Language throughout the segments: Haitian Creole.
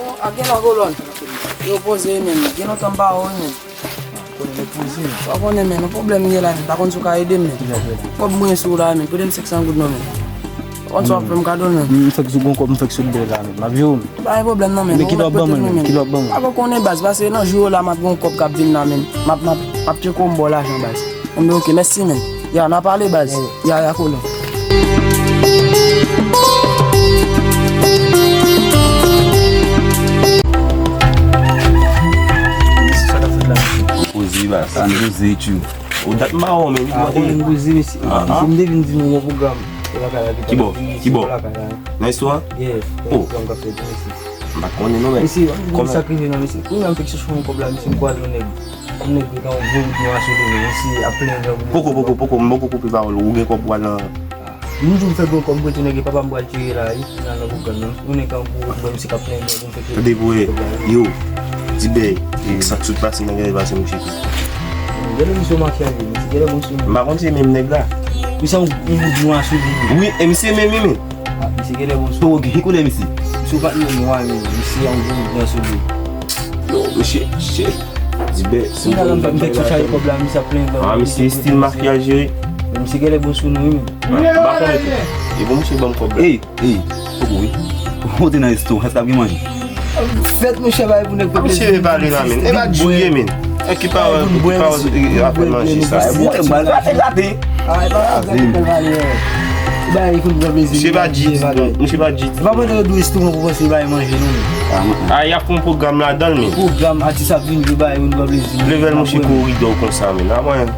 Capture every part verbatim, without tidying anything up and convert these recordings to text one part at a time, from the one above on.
Oh, a gen la kolòn. Yo poze, men. Gen lontan m pa wè w, men. Konnen nou poze. Sa w konnen, men, yon pwoblèm m gen la, men. Pa konn si w ka ede m, men. Kòb mwen sou la, men. Prete m senk san goud non, men. Pa konn si w ap fè m kado, men. M fèk sou gon kòb, m fèk sou bèl la, men. M ap jere w, men. Pa gen pwoblèm non, men. Men ki lè w ap ban mwen, men? Ki lè w ap ban mwen? Pa konn konnen baz, paske nan jou yo la, m ap gen yon kòb k ap vin la, men. M ap, m ap, m ap tcheke w, m ba w lajan baz. Bon, men, ok, mèsi, men. Ya, n a pale baz. Ya, ya, kolòn. Poze, baz. Poze, tchou. O dat m pa wè w, men. Ah, ou konnen m poze, mesye. Ah, ah. M te vin di nou yon pwogram. Kibò? Kibò? Nan istwa? Yeah. Oh. M pa t konnen non, men. Mesye, sa k rive non, mesye. Kounye a m fèk chèche yon kòb la, mesye, m kwaze yon nèg. Yon nèg ki gen yon gwo bout nwa sou li, men, mesye ap plenyen pou... Poko, poko, poko, m poko koupe pawòl ou. Ou gen kòb ou al nan... M di w m fèk gen yon kòb, m prete nèg e papa m pral tire la, wi. Nan, nan pwogram nan. Yon nèg gen yon gwo bout nwa, misye k ap plenyen pou m fèk... Tande pou wè. Yo, di bèy, sa k sot pase nan gade pase mouche tou. Gade misye makyaj li, misye gade bon sou li. M pa konn si se menm nèg la. Misye yon gwo bout nwa sou li. Wi, e misye menm, wi, men. Ah, misye genlè bon sou. Ki koulè misye? Misye pa t menm nwa, men misye yon gwo bout nwa sou li. Yo, misye, misye. Di bèy, si m fèk chèche kòb la, misye ap plenyen. Ah, misye estil makyaj, wi. Misye genlè bon sou nou, wi, men. M pa konnen tou. E bon, misye ban m kòb la. Ey, ey, poko, wi. Ou te nan resto, èske ap gen manje? Fèt, monchè, bay pou nèg fè plezi. Misye pale la, men. E pa djouye, men. E ki pawòl, ki pawòl, e, apre manje sa. Bon, e mwen, la, e la, te. Ah, e pa la, fèt, fèt, pale, e. Bay, pou fè plezi. Misye pa djit, misye pa djit. E pa mwen, te dwe restoran pou panse bay manje, non, men. Ah, y ap fè yon pwogram ladan l, men. Pwogram, atis ap vin, yo bay, pou fè plezi. Level monchè koridò konsa, men. A mwen.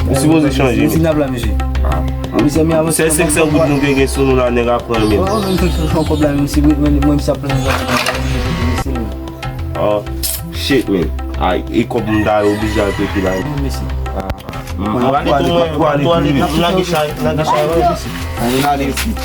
Ou sipoze chanje, men. Misye n ap la, mesye. Ah. Misye, men avanse. Se senk san goud nou te gen sou nou la, nèg ap pran l, men. Oh, oh, men fèk chanje yon kòb la, men, si mwen, mwen, mwen, misye ap pran yon kòb la, men, mesye, men. Oh, shit, man. Ay, e kòb m ta oblije al prete la. Non, mesye. Ah, m, m ale tou, mwen, m ale tou, m lage chay, m lage chay, mwen. Ann ale isi.